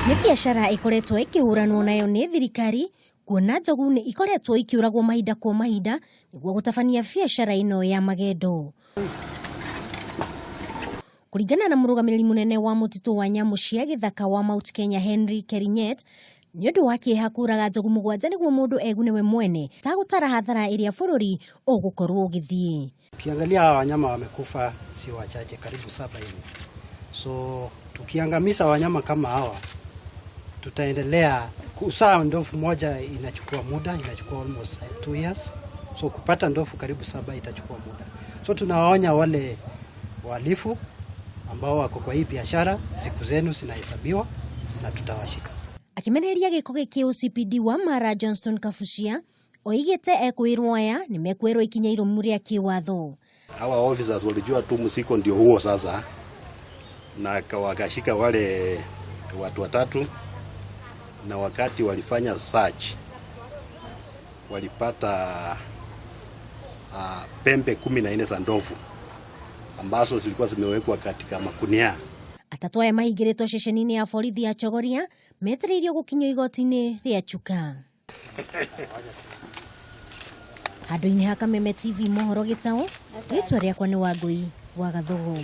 Nĩ biacara ĩkoretwo ĩkĩhũranwo nayo nĩ thirikari kuona njogu nĩ ikoretwo ikĩũragwo mahinda kwa mahinda nĩguo gũtabania biacara ĩno ya magendo. Kũringana na mũrũgamĩrĩri mũnene wa mũtitũ wa nyamũ cia gĩthaka wa Mount Kenya Henry Kerinyet, nĩ ũndũ wa kĩeha kũraga njogu mũgwanja nĩguo mũndũ egune we mwene tagũtara hathara ĩrĩa bũrũri ũgũkorwo ũgĩthiĩ. Ukiangalia hawa wanyama wamekufa sio wachache, karibu saba hivi. So tukiangamiza wanyama kama hawa tutaendelea kuzaa ndovu moja inachukua muda, inachukua almost 2 years. So kupata ndovu karibu saba itachukua muda. So tunawaonya wale wahalifu ambao wako kwa hii biashara, siku zenu zinahesabiwa na tutawashika. Akĩmenereria gĩko gĩkĩ OCPD wa Mara Johnston Kabuchia oigĩte ekwĩrwo aya nĩ mekwĩrwo ikinya irũmu rĩa kĩwatho. Hawa officers walijua tu mzigo ndio huo sasa, na wakashika wale watu watatu, na wakati walifanya search walipata pembe 14 za ndovu ambazo zilikuwa zimewekwa katika makunia. Atatũ aya mahingĩrĩtwo ceceni-inĩ ya borithi ya Chogoria metereirio gũkinyio igoti-inĩ rĩa Chuka. Handũ-inĩ ha Kameme TV mohoro gĩtaũ, rĩtwa rĩakwa nĩ Wangũi wa Gathugu.